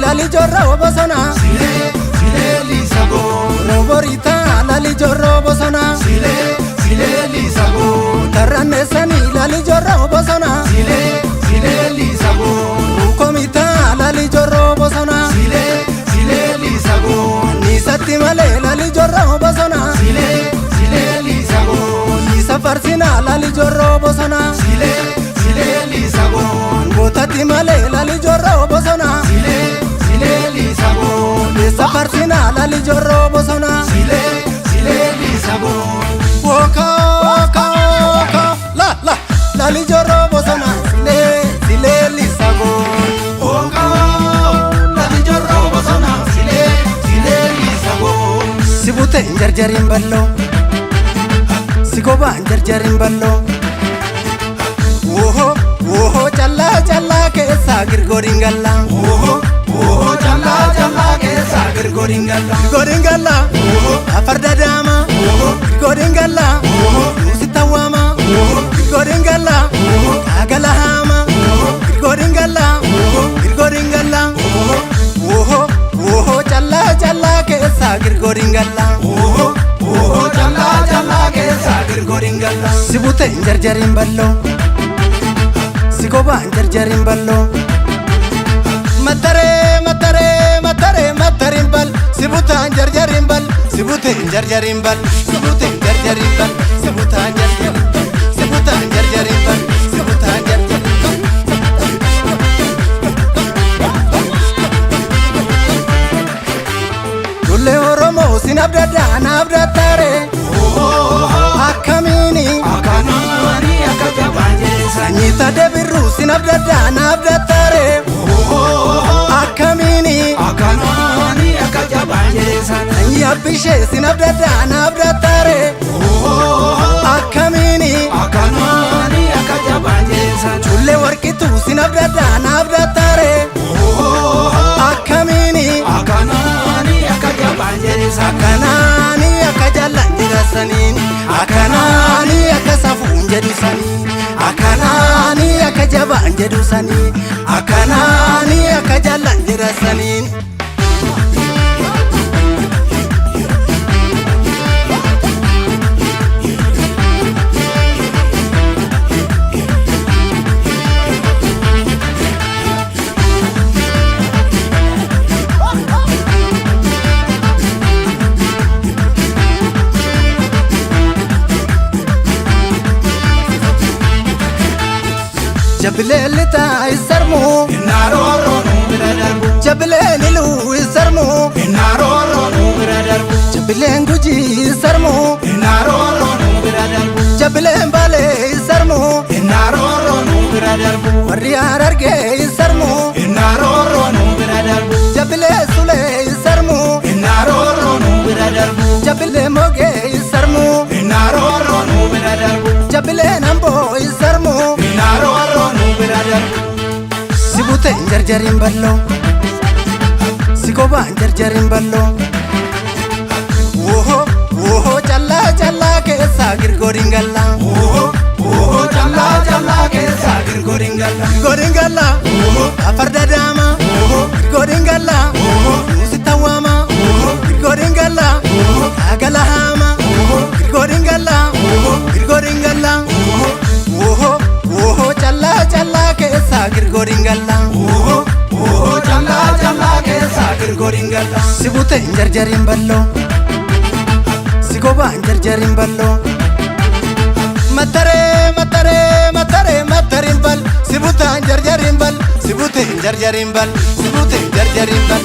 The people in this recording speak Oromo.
lali jorroo bosona. Silee silee liisagoo. Rooboritaa lali jorroo bosona. Silee silee liisagoo. Tarranneessanii lali jorroo bosona. Silee silee liisagoo. Ruukomitaa lali jorroo bosona. Silee silee liisagoo. Anniisatti malee lali jorroo bosona. Silee silee liisagoo. Isa farsinaa lali jorroo bosona. Silee silee liisagoo. Gootatti malee lali jorroo bosona. Silee silee liisagoo. Isa farsinaa lali jorroo bosona. Silee silee liisagoo. Woka woka woka la la lali jorroo bosona. Silee silee liisagoo. Ookoo lali jorroo bosona. Silee silee liisagoo. Si buteen jarjariin balloo. Si gobaan jarjariin balloo. Woho woho callaa callaa keessaa girgooriin gallaa. Oho oho callaa callaa keessa girgoriin galla. Girgooriin gallaa. Afarda daamaa. Girgooriin gallaa. Nuusi tawwaamaa. Girgooriin gallaa. Kaagala haamaa. Girgooriin gallaa. Girgooriin gallaa. Woho woho callaa callaa keessaa girgooriin gallaa. Oho oho callaa callaa keessa girgoriin galla. Si buteen jarjariin balloo. Si gobaan jarjariin balloo. Mataree mataree mataree matariin bal. Si butaan jarjariin bal. Si buteen jarjariin bal. Si buteen jarjariin bal. Si butaan jarjariin bal. Si butaan jarjariin bal. Si butaan jarjariin bal. Ijoollee Oromoo sin abdadhaa na abdattaare. Akkamiini Akanaani akka jabaan jedhesan. sanyii tadee birruu sin abdadhaa na abdattaare. Akkamiini Akanaani akka jabaan jedhesan. sanyii abbishee sin abdadhaa na abdattaare. Akkamiini Akanaani akka jabaan jedhesan. ijoollee warqituu sin abdadhaa na abdattaare. Akkamiini Akanaani akka jabaan jedhesan. akkanaani akka jaallan jedhasaniin akkanaani akka safuun jedhusanii akkanaani akka jabaan jedhusanii akkanaani akka jaallan jedhasaniin. Jabileen lixaa isarmuu Innarooroo nuu bira darbu. jabileen iluu isarmuu Innarooroo nuu bira darbu. jabileen gujii isarmuu Innarooroo nuu bira darbu. jabileen baalee isarmuu Innarooroo nuu bira darbu. warri harargee isarmuu Innarooroo nuu bira darbu. jabilee sulee isarmuu Innarooroo nuu bira darbu. jabilee mogee isarmuu Innarooroo nuu bira darbu. jabileen amboo isarmuu Innarooroo nuu bira darbu. si buteen jarjariin balloo si gobaan jarjariin balloo woho woho callaa callaa keessaa girgooriin gallaa Oho oho callaa callaa keessa girgoriin galla. girgooriin gallaa afarda daamaa girgooriin gallaa nuusi tawwaamaa girgooriin gallaa kaagala haamaa girgooriin gallaa girgooriin gallaa woho woho callaa callaa keessaa girgooriin gallaa Oho oho callaa callaa keessa girgoriin galla. Si buteen jarjariin balloo. Si gobaan jarjariin balloo. Mataree mataree mataree matariin bal. Si butaan jarjariin bal. Si buteen jarjariin bal. Si buteen jarjariin bal.